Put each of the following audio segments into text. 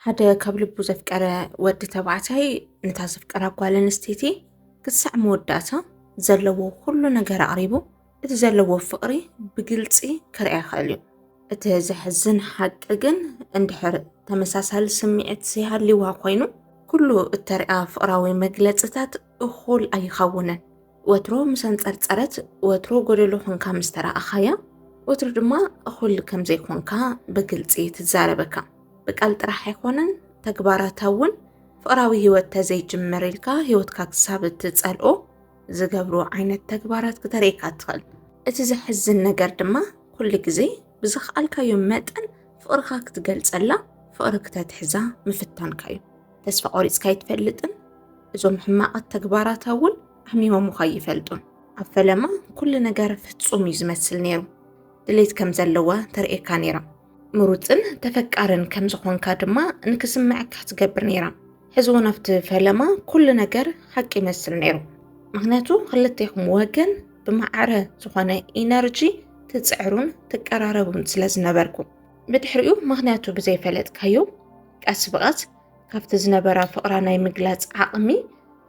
ሓደ ካብ ልቡ ዘፍቀረ ወዲ ተባዕታይ ነታ ዘፍቀራ ጓል ኣንስተይቲ ክሳዕ መወዳእታ ዘለዎ ኩሉ ነገር ኣቕሪቡ፣ እቲ ዘለዎ ፍቕሪ ብግልጺ ክርኣ ይኽእል እዩ። እቲ ዘሕዝን ሓቂ ግን፣ እንድሕር ተመሳሳሊ ስምዒት ዘይሃልይዋ ኮይኑ፣ ኩሉ እተርኣ ፍቕራዊ መግለጽታት እኹል ኣይኸውንን። ወትሮ ምስ ኣንጸርጸረት፣ ወትሮ ጎደሎ ኮንካ ምስ ተራእኻያ፣ ወትሩ ድማ እኹል ከም ዘይኮንካ ብግልጺ ትዛረበካ። ብቃል ጥራሕ ኣይኮነን፣ ተግባራታ እውን። ፍቕራዊ ህይወት ተዘይጅምር ኢልካ ህይወትካ ክሳብ እትጸልኦ ዝገብሩ ዓይነት ተግባራት ክተርእየካ ትኽእል። እቲ ዘሕዝን ነገር ድማ፣ ኩሉ ግዜ ብዝኸኣልካዮ መጠን ፍቕርኻ ክትገልጸላ፣ ፍቕሪ ክተትሕዛ ምፍታንካ እዩ። ተስፋ ቆሪጽካ ኣይትፈልጥን። እዞም ሕማቓት ተግባራታ እውን ኣሕሚሞምኻ ይፈልጡን። ኣብ ፈለማ ኩሉ ነገር ፍጹም እዩ ዝመስል ነይሩ። ድሌት ከም ዘለዋ ተርእየካ ነይራ። ምሩጽን ተፈቃርን ከም ዝኾንካ ድማ ንክስምዐካ ትገብር ነይራ። ሕዚ እውን ኣብቲ ፈለማ ኩሉ ነገር ሓቂ ይመስል ነይሩ። ምኽንያቱ ክልቴኹም ወገን ብማዕረ ዝኾነ ኢነርጂ ትጽዕሩን ትቀራረቡን ስለ ዝነበርኩም። ብድሕሪኡ ምኽንያቱ ብዘይፈለጥካዮ፣ ቀስ ብቐስ ካብቲ ዝነበራ ፍቕራ ናይ ምግላጽ ዓቕሚ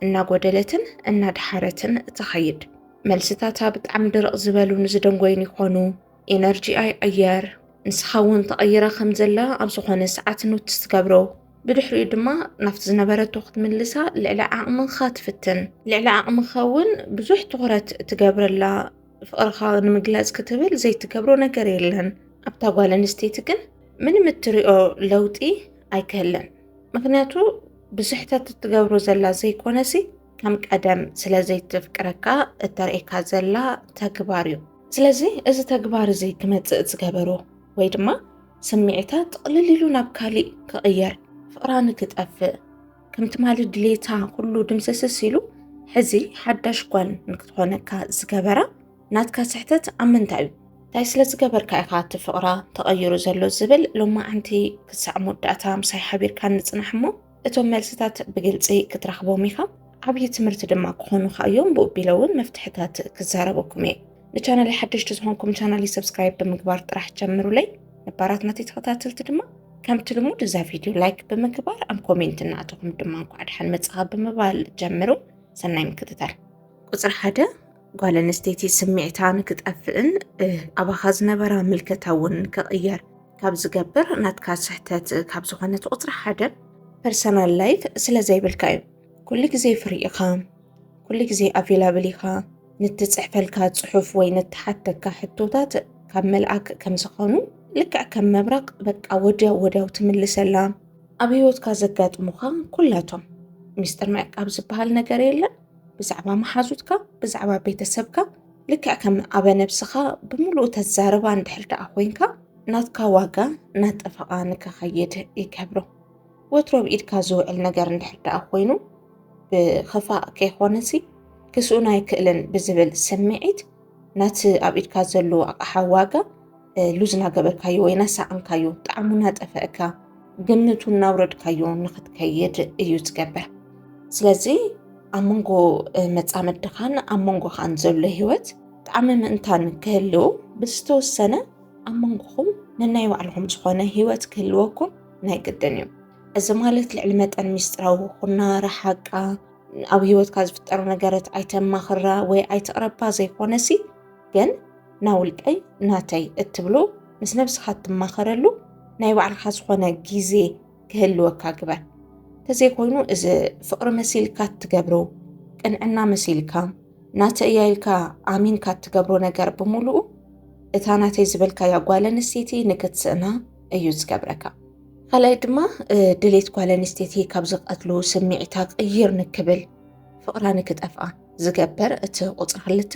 እናጎደለትን እናድሓረትን ትኸይድ። መልስታታ ብጣዕሚ ድርቕ ዝበሉን ዝደንጎዩን ይኾኑ። ኢነርጂኣ ይቕየር። ንስኻ እውን ተቐይራ ከም ዘላ ኣብ ዝኾነ ሰዓት ኖትስ ትገብሮ። ብድሕሪኡ ድማ ናብቲ ዝነበረቶ ክትምልሳ ልዕሊ ዓቕምኻ ትፍትን። ልዕሊ ዓቕምኻ እውን ብዙሕ ትኹረት ትገብረላ። ፍቕርኻ ንምግላጽ ክትብል ዘይትገብሮ ነገር የለን። ኣብታ ጓል ኣንስተይቲ ግን ምንም እትሪኦ ለውጢ ኣይክህልን። ምኽንያቱ ብስሕተት እትገብሮ ዘላ ዘይኮነሲ፣ ከም ቀደም ስለ ዘይትፍቅረካ እተርእየካ ዘላ ተግባር እዩ። ስለዚ እዚ ተግባር እዚ ክመጽእ ዝገበሮ ወይ ድማ ስምዒታ ጥቕልል ኢሉ ናብ ካሊእ ክቕየር፣ ፍቕራ ንክጠፍእ፣ ከም ትማሊ ድሌታ ኩሉ ድምስስስ ኢሉ፣ ሕዚ ሓዳሽ ጓል ንክትኾነካ ዝገበራ ናትካ ስሕተት ኣብ ምንታይ እዩ? እንታይ ስለ ዝገበርካ ኢኻ እቲ ፍቕራ ተቐይሩ ዘሎ ዝብል ሎማዓንቲ ክሳዕ መወዳእታ ምሳይ ሓቢርካ ንጽናሕ እሞ፣ እቶም መልስታት ብግልጺ ክትረኽቦም ኢኻ። ዓብዪ ትምህርቲ ድማ ክኾኑኻ እዮም። ብኡ ኣቢለ እውን መፍትሕታት ክዛረበኩም እየ። ንቻናለይ ሓደሽቲ ዝኾንኩም፣ ቻናለይ ሰብስክራይብ ብምግባር ጥራሕ ጀምሩለይ። ነባራት ናተይ ተኸታተልቲ ድማ፣ ከምቲ ልሙድ እዛ ቪድዮ ላይክ ብምግባር፣ ኣብ ኮሜንት እናኣተኹም ድማ እንኳዕ ደሓን መጻኻ ብምባል ጀምሩ። ሰናይ ምክትታል። ቁጽሪ ሓደ፣ ጓል ኣንስተይቲ ስምዒታ ንክጠፍእን፣ እ፣ ኣባኻ ዝነበራ ምልከታ እውን ክቕየር ካብ ዝገብር ናትካ ስሕተት ካብ ዝኾነ እቲ ቁጽሪ ሓደ፣ ፐርሰናል ላይፍ ስለ ዘይብልካ እዩ። ኩሉ ግዜ ፍሪ ኢኻ፣ ኩሉ ግዜ ኣቬላብል ኢኻ። ንትጽሕፈልካ ጽሑፍ ወይ ንትሓተካ ሕቶታት ካብ መልኣክ ከም ዝኾኑ፣ ልክዕ ከም መብረቕ በቃ ወዲያው ወዲያው ትምልሰላ። ኣብ ህይወትካ ዘጋጥሙኻ ኩላቶም፣ ሚስጥር ምዕቃብ ዝበሃል ነገር የለን። ብዛዕባ መሓዙትካ፣ ብዛዕባ ቤተሰብካ፣ ልክዕ ከም ኣበ ነብስኻ ብምሉኡ ተዛርባ እንድሕር ደኣ ኮይንካ፣ ናትካ ዋጋ እናጠፈቓ ንክኸይድ ይገብሮ። ወትሮ ኣብ ኢድካ ዝውዕል ነገር እንድሕር ደኣ ኮይኑ፣ ብኽፋእ ከይኮነሲ፣ ክስኡን ኣይክእልን ብዝብል ስምዒት፣ ናቲ ኣብ ኢድካ ዘሎ ኣቕሓ ዋጋ፣ እ፣ ሉዝ እናገበርካዮ ወይ እናሳቐንካዮ፣ ጣዕሙ እናጠፈእካ፣ ግምቱ እናውረድካዮ ንኽትከይድ እዩ ዝገብር። ስለዚ ኣብ መንጎ፣ እ፣ መጻምድኻን ኣብ መንጎኻን ዘሎ ህይወት ጣዕሚ ምእንታን ክህልው፣ ብዝተወሰነ ኣብ መንጎኹም ነናይ ባዕልኹም ዝኾነ ህይወት ክህልወኩም ናይ ግድን እዩ። እዚ ማለት ልዕሊ መጠን ሚስጥራዊ ኩና፣ ረሓቃ፣ ኣብ ህይወትካ ዝፍጠሩ ነገራት ኣይተማኽራ ወይ ኣይትቕረባ ዘይኮነሲ፣ ግን ናውልቀይ ናተይ እትብሎ፣ ምስ ነብስኻ እትማኸረሉ ናይ ባዕልኻ ዝኾነ ግዜ ክህልወካ ግበር። እንተዘይኮይኑ፣ እዚ ፍቕሪ መሲልካ እትገብሮ፣ ቅንዕና መሲልካ፣ ናተይ እያ ኢልካ ኣሚንካ እትገብሮ ነገር ብምሉኡ፣ እታ ናተይ ዝበልካያ ጓል ኣንስተይቲ ንክትስእና እዩ ዝገብረካ። ካልኣይ ድማ፣ እ፣ ድሌት ጓል ኣንስተይቲ ካብ ዝቐትሉ ስምዒታ ቅይር ንክብል፣ ፍቕራ ንክጠፍኣ ዝገብር እቲ ቁጽሪ ክልተ፣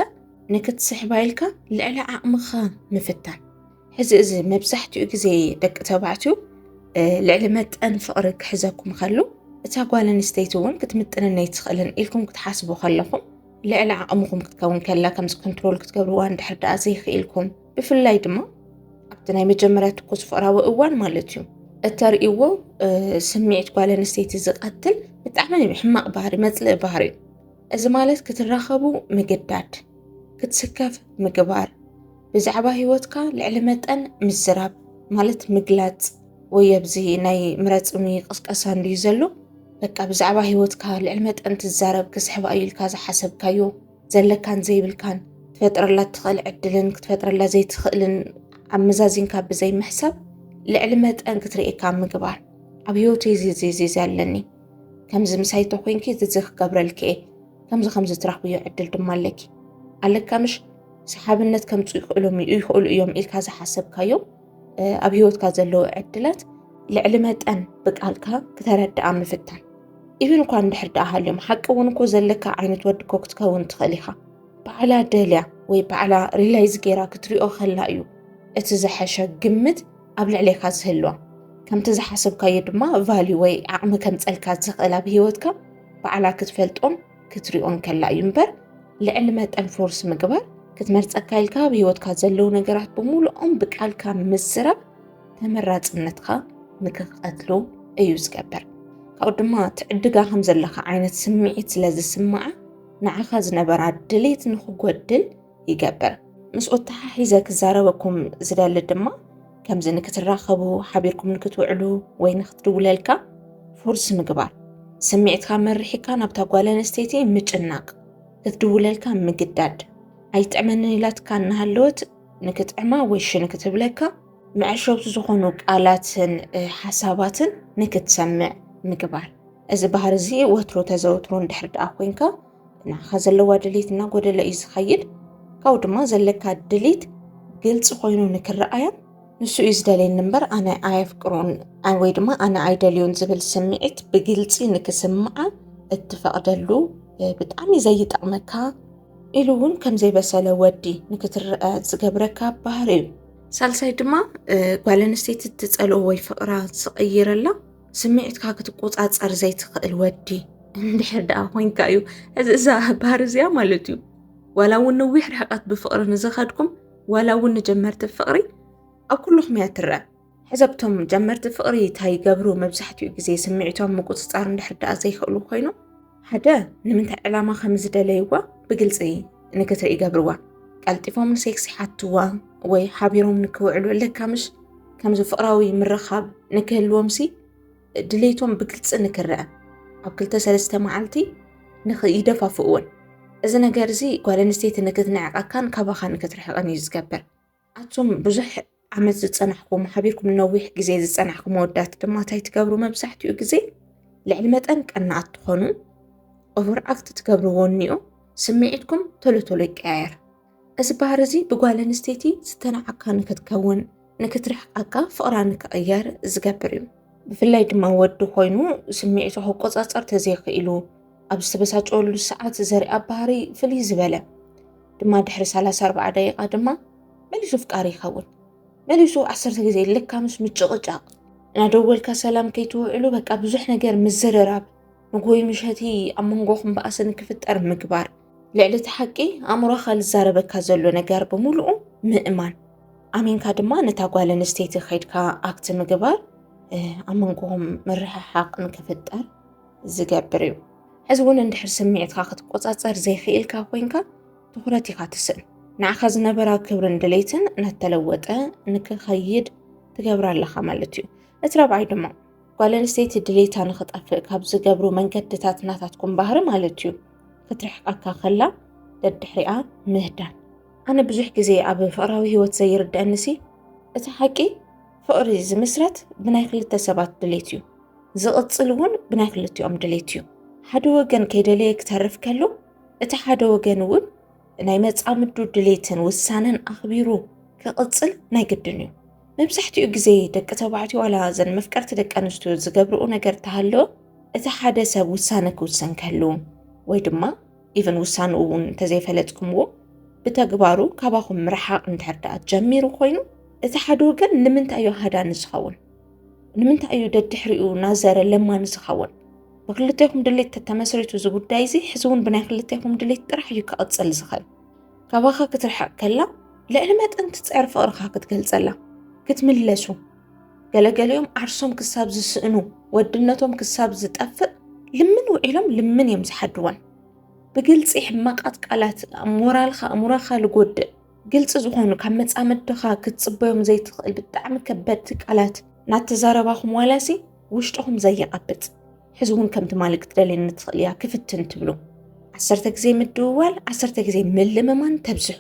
ንክትስሕባ ኢልካ ልዕሊ ዓቕምኻ ምፍታን። ሕዚ እዚ መብዛሕትኡ ግዜ ደቂ ተባዕትዮ፣ እ፣ ልዕሊ መጠን ፍቕሪ ክሕዘኩም ከሎ፣ እታ ጓል ኣንስተይቲ እውን ክትምጥነኒ ኣይትኽእልን ኢልኩም ክትሓስቡ ከለኹም፣ ልዕሊ ዓቕምኹም ክትከውን ከላ፣ ከምዚ ኮንትሮል ክትገብርዋ እንድሕር ደኣ ዘይኽኢልኩም፣ ብፍላይ ድማ ኣብቲ ናይ መጀመርያ ትኩስ ፍቕራዊ እዋን ማለት እዩ፣ እተርእይዎ፣ እ፣ ስምዒት ጓል ኣንስተይቲ ዝቐትል ብጣዕሚ ሕማቕ ባህሪ፣ መጽልኢ ባህሪ እዩ። እዚ ማለት ክትራኸቡ ምግዳድ፣ ክትስከፍ ምግባር፣ ብዛዕባ ህይወትካ ልዕሊ መጠን ምዝራብ፣ ማለት ምግላጽ፣ ወይ ኣብዚ ናይ ምረጽኒ ቅስቀሳ እንድዩ ዘሎ፣ በቃ ብዛዕባ ህይወትካ ልዕሊ መጠን ትዛረብ፣ ክስሕባ እዩ ኢልካ ዝሓሰብካዮ፣ ዘለካን ዘይብልካን፣ ክትፈጥረላ እትኽእል ዕድልን ክትፈጥረላ ዘይትኽእልን ኣመዛዚንካ ብዘይ ምሕሳብ፣ ልዕሊ መጠን ክትርእየካ ምግባር። ኣብ ህይወተይ እዚ፣ እዚ፣ እዚ፣ እዚ ኣለኒ። ከምዚ ምሳይ ተኾይንኪ፣ እዚ፣ እዚ ክገብረልኪ እየ። ከምዚ፣ ከምዚ ትረኽብዮ ዕድል ድማ ኣለኪ። ኣለካ ምሽ? ሰሓብነት ከምጹ ይኽእሎም፣ ይኽእሉ እዮም ኢልካ ዝሓሰብካዮም፣ እ፣ ኣብ ህይወትካ ዘለዉ ዕድላት ልዕሊ መጠን ብቃልካ ክተረድኣ ምፍታን። ኢቭን እኳ እንድሕር ደኣ ሃልዮም፣ ሓቂ እውን እኮ ዘለካ ዓይነት ወዲ እኮ ክትከውን ትኽእል ኢኻ። ባዕላ ደልያ ወይ ባዕላ ሪላይዝ ገይራ ክትሪኦ ከላ እዩ እቲ ዝሐሸ ግምት ኣብ ልዕሌኻ ዝህልዋ። ከምቲ ዝሓሰብካዮ ድማ ቫልዩ ወይ ዓቕሚ ከምጸልካ ዝኽእል ኣብ ህይወትካ ባዕላ ክትፈልጦን ክትሪኦን ከላ እዩ እምበር፣ ልዕሊ መጠን ፎርስ ምግባር፣ ክትመርጸካ ኢልካ ኣብ ህይወትካ ዘለዉ ነገራት ብምሉኦም ብቃልካ ምስራብ ተመራጽነትካ ንክቐትሉ እዩ ዝገብር። ካብኡ ድማ ትዕድጋ ከም ዘለኻ ዓይነት ስምዒት ስለ ዝስምዓ፣ ንዓኻ ዝነበራ ድሌት ንኽጎድል ይገብር። ምስኡ ተሓሒዘ ክዛረበኩም ዝደሊ ድማ፣ ከምዚ ንክትራኸቡ፣ ሓቢርኩም ንክትውዕሉ ወይ ንክትድውለልካ ፎርስ ምግባር። ስምዒትካ መሪሕካ ናብታ ጓል ኣንስተይቲ ምጭናቕ፣ ክትድውለልካ ምግዳድ። ኣይጥዕመንን ኢላትካ እናሃለወት ንክጥዕማ ወይ ሽን ክትብለካ፣ መዐሸውቲ ዝኾኑ ቃላትን፣ እ፣ ሓሳባትን ንክትሰምዕ ምግባር። እዚ ባህሪ እዚ ወትሩ ተዘውትሮ እንድሕር ደኣ ኮይንካ፣ ንዓኻ ዘለዋ ድሌት እናጎደለ እዩ ዝኸይድ። ካብኡ ድማ ዘለካ ድሌት ግልጺ ኮይኑ ንክረኣያን፣ ንሱ እዩ ዝደልየኒ እምበር ኣነ ኣየፍቅሮን፣ ኣ-፣ ወይ ድማ ኣነ ኣይደልዮን ዝብል ስምዒት ብግልጺ ንክስምዓ እትፈቕደሉ፣ እ፣ ብጣዕሚ ዘይጠቕመካ ኢሉ እውን ከም ዘይበሰለ ወዲ ንክትረአ ዝገብረካ ባህሪ እዩ። ሳልሳይ ድማ፣ እ፣ ጓል ኣንስተይቲ እትጸልኦ ወይ ፍቕራ ትቕይረላ ስምዒትካ ክትቆጻጸር ዘይትኽእል ወዲ እንድሕር ደኣ ኮይንካ እዩ። እዚ፣ እዛ ባህሪ እዚኣ ማለት እዩ። ዋላ እውን ነዊሕ ርሕቀት ብፍቕሪ ንዝኸድኩም፣ ዋላ እውን ንጀመርቲ ፍቕሪ፣ ኣብ ኩልኹም እያ ትረአ። ሕዚ ኣብቶም ጀመርቲ ፍቕሪ እንታይ ይገብሩ? መብዛሕትኡ ግዜ ስምዒቶም ምቁጽጻር እንድሕር ደኣ ዘይኽእሉ ኮይኖም፣ ሓደ፣ ንምንታይ ዕላማ ከም ዝደለይዋ ብግልጺ ንክትርኢ ይገብርዋ። ቀልጢፎም ንሴክስ ይሓትዋ ወይ ሓቢሮም ንክውዕሉ ኣለካ ምሽ? ከምዚ ፍቕራዊ ምርኻብ ንክህልዎምሲ ድሌቶም ብግልጺ ንክረአ ኣብ ክልተ ሰለስተ መዓልቲ ንኽ-፣ ይደፋፍእወን። እዚ ነገር እዚ ጓል ኣንስተይቲ ንክትንዕቐካን ካባኻ ንክትርሕቐን እዩ ዝገብር። ኣቱም ብዙሕ ዓመት ዝጸናሕኩም፣ ሓቢርኩም ነዊሕ ግዜ ዝጸናሕኩም ኣወዳት ድማ እንታይ ትገብሩ? መብዛሕትኡ ግዜ ልዕሊ መጠን ቀናኣት ትኾኑ፣ ኦቨር ኣክት ትገብርዎ እኒኦ፣ ስምዒትኩም ቶሎ ቶሎ ይቀያየር። እዚ ባህሪ እዚ ብጓል ኣንስተይቲ ዝተናዓካ ንክትከውን፣ ንክትርሕቃካ፣ ፍቕራ ንክቕየር ዝገብር እዩ። ብፍላይ ድማ ወዲ ኮይኑ ስምዒቱ ክቆጻጸር ተዘይኽኢሉ ኣብ ዝተበሳጨወሉ ሰዓት ዘሪኣ ባህሪ ፍልይ ዝበለ ድማ ድሕሪ ሰላሳ ኣርባዓ ደቂቓ ድማ መሊሱ ፍቃሪ ይኸውን። መሊሱ ዓሰርተ ግዜ ልካ ምስ ምጭቕጫቕ፣ እናደወልካ ሰላም ከይትውዕሉ በቃ ብዙሕ ነገር ምዝርራብ፣ ንጎይ ምሸቲ ኣብ መንጎኹም ባእሲ ንክፍጠር ምግባር። ልዕሊ እቲ ሓቂ ኣእምሮኻ ልዛረበካ ዘሎ ነገር ብምሉኡ ምእማን። ኣሚንካ ድማ ነታ ጓል ኣንስተይቲ ከይድካ ኣክት ምግባር፣ እ፣ ኣብ መንጎኹም ምርሕሓቕ ንክፍጠር ዝገብር እዩ። ሕዚ እውን እንድሕር ስምዒትካ ክትቆጻጸር ዘይኽኢልካ ኮይንካ ትኹረት ኢኻ ትስእን። ንዓኻ ዝነበራ ክብርን ድሌትን እናተለወጠ ንክኸይድ ትገብራ ኣለኻ ማለት እዩ። እቲ ራብዓይ ድማ ጓል ኣንስተይቲ ድሌታ ንኽጠፍእ ካብ ዝገብሩ መንገድታት ናታትኩም ባህሪ ማለት እዩ። ክትርሕቃካ ከላ ደድሕሪኣ ምህዳን። ኣነ ብዙሕ ግዜ ኣብ ፍቕራዊ ህይወት ዘይርድኣኒሲ እቲ ሓቂ ፍቕሪ ዝምስረት ብናይ ክልተ ሰባት ድሌት እዩ። ዝቕጽል እውን ብናይ ክልቲኦም ድሌት እዩ። ሓደ ወገን ከይደለየ ክተርፍ ከሎ፣ እቲ ሓደ ወገን እውን ናይ መጻምዱ ድሌትን ውሳነን ኣኽቢሩ ክቕጽል ናይ ግድን እዩ። መብዛሕትኡ ግዜ ደቂ ተባዕትዮ ዋላ እዘን መፍቀርቲ ደቂ ኣንስትዮ ዝገብርኡ ነገር ተሃለወ፣ እቲ ሓደ ሰብ ውሳነ ክውስን ከሉ ወይ ድማ ኢቭን ውሳንኡ እውን እንተዘይፈለጥኩምዎ ብተግባሩ ካባኹም ምርሓቕ እንድሕር ደኣ ጀሚሩ ኮይኑ፣ እቲ ሓደ ወገን ንምንታይ እዩ ሃዳኒ ዝኸውን? ንምንታይ እዩ ደድሕሪኡ ናዘረ ለማኒ ዝኸውን? ብክልቴኹም ድሌት ተተመስሪቱ እዚ ጉዳይ እዚ ሕዚ እውን ብናይ ክልቴኹም ድሌት ጥራሕ እዩ ክቕጽል ዝኽእል። ካባኻ ክትርሕቕ ከላ ልዕሊ መጠን ትጽዕር ፍቕርኻ ክትገልጸላ፣ ክትምለሱ። ገለገሊኦም ዓርሶም ክሳብ ዝስእኑ፣ ወድነቶም ክሳብ ዝጠፍእ ልምን ውዒሎም ልምን እዮም ዝሓድወን። ብግልጺ ሕማቃት ቃላት፣ ሞራልካ፣ ኣእምሮኻ ልጎድእ፣ ግልጺ ዝኾኑ ካብ መጻምድኻ ክትጽበዮም ዘይትኽእል ብጣዕሚ ከበድቲ ቃላት ናተዛረባኹም ዋላሲ ውሽጥኹም ዘይቐብጽ፣ ሕዚ እውን ከም ትማሊ ክትደልየኒ ትኽእል እያ ክፍትን ትብሉ። ዓሰርተ ግዜ ምድውዋል፣ ዓሰርተ ግዜ ምልምማን ተብዝሑ።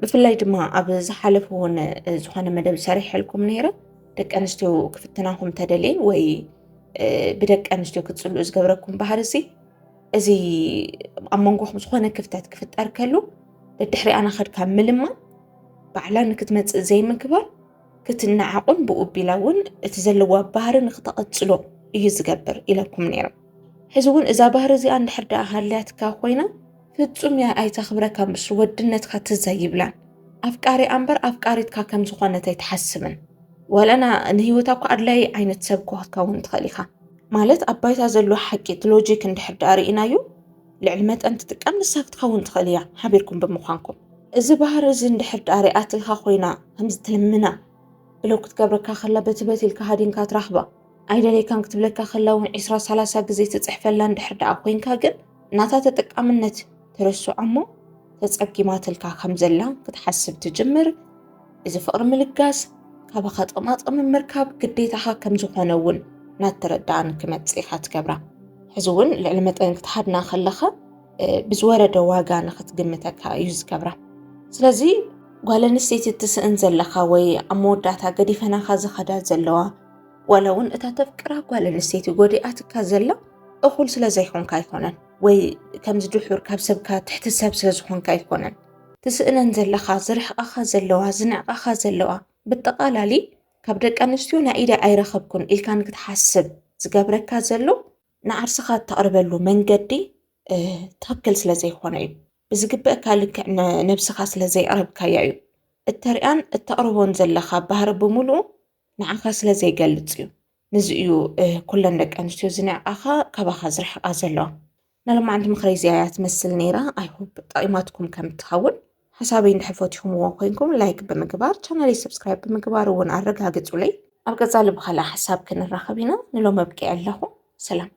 ብፍላይ ድማ ኣብ ዝሓለፈ እውን ዝኾነ መደብ ሰሪሐልኩም ነይረ። ደቂ ኣንስትዮ ክፍትናኹም ተደልየን ወይ ብደቂ ኣንስትዮ ክትጽልኡ ዝገብረኩም ባህሪ እዚ፣ እዚ ኣብ መንጎኹም ዝኾነ ክፍተት ክፍጠር ከሉ ደድሕሪኣ ናኸድካ ምልማን፣ ባዕላ ንክትመጽእ ዘይምግባር፣ ክትነዓቑን ብኡ ቢላ እውን እቲ ዘለዋ ባህሪ ንክተቐጽሎ እዩ ዝገብር ኢለኩም ነይረ። ሕዚ እውን እዛ ባህሪ እዚኣ እንድሕር ደኣ ሃልያትካ ኮይና፣ ፍጹም እያ ኣይተኽብረካ፣ ምስ ወድነትካ ትዝ ኣይብላን። ኣፍቃሪኣ እምበር ኣፍቃሪትካ ከም ዝኾነት ኣይትሓስብን። ዋላና ንህይወታ እኮ ኣድላይ ዓይነት ሰብ እኮ ክትከውን ትኽእል ኢኻ። ማለት ኣብ ባይታ ዘሎ ሓቂ፣ እቲ ሎጂክ እንድሕር ደኣ ርኢናዮ፣ ልዕሊ መጠን ትጥቀም ንሳ ክትከውን ትኽእል እያ፣ ሓቢርኩም ብምዃንኩም። እዚ ባህሪ እዚ እንድሕር ደኣ ሪኣትልካ ኮይና፣ ከምዚ ትልምና ብለው ክትገብረካ ከላ፣ በቲ በቲ ኢልካ ሃዲንካ ትራኽባ፣ ኣይደለይካን ክትብለካ ከላ እውን ዒስራ ሰላሳ ግዜ ትጽሕፈላ እንድሕር ደኣ ኮይንካ ግን፣ ናታ ተጠቃምነት ትርስዖ እሞ፣ ተጸጊማትልካ ከም ዘላ ክትሓስብ ትጅምር። እዚ ፍቕሪ ምልጋስ፣ ካባኻ ጥቕማጥቕሚ ምርካብ ግዴታኻ ከም ዝኾነ እውን ናተረዳኣን ክመጽእ ኢኻ ትገብራ። ሕዚ እውን ልዕሊ መጠን ክትሓድና ከለኻ፣ እ፣ ብዝወረደ ዋጋ ንኽትግምተካ እዩ ዝገብራ። ስለዚ ጓል ኣንስተይቲ እትስእን ዘለኻ ወይ ኣብ መወዳእታ ገዲፈናኻ ዝኸዳ ዘለዋ፣ ዋላ እውን እታ ተፍቅራ ጓል ኣንስተይቲ ጎዲኣትካ ዘላ እኹል ስለ ዘይኮንካ ኣይኮነን፣ ወይ ከምዚ ድሑር ካብ ሰብካ ትሕቲ ሰብ ስለ ዝኾንካ ኣይኮነን። ትስእነን ዘለኻ፣ ዝርሕቓኻ ዘለዋ፣ ዝንዕቓኻ ዘለዋ፣ ብጠቓላሊ ካብ ደቂ ኣንስትዮ ናይ ኢደይ ኣይረኸብኩን ኢልካ ንክትሓስብ ዝገብረካ ዘሎ፣ ንዓርስኻ እተቕርበሉ መንገዲ፣ እ፣ ትኽክል ስለ ዘይኮነ እዩ። ብዝግበእካ ልክዕ ነ-፣ ነብስኻ ስለ ዘይቕረብካያ እዩ። እተሪኣን እተቕርቦን ዘለኻ ባህሪ ብምሉኡ ንዓኻ ስለ ዘይገልጽ እዩ። ንዚ እዩ፣ እ፣ ኩለን ደቂ ኣንስትዮ ዝንዕቓኻ፣ ካባኻ ዝርሕቓ ዘለዋ። ናይ ሎማዓንቲ ምኽረይ እዚኣ እያ ትመስል ነይራ። I hope ጠቒማትኩም ከም እትኸውን። ሓሳበይ እንድሕር ፈቲኹምዎ ኮይንኩም ላይክ ብምግባር፣ ቻነለይ ሰብስክራይብ ብምግባር እውን ኣረጋግጹለይ። ኣብ ቀጻሊ ብኻልእ ሓሳብ ክንራኸብ ኢና። ንሎሚ ኣብቂዐ ኣለኹ። ሰላም።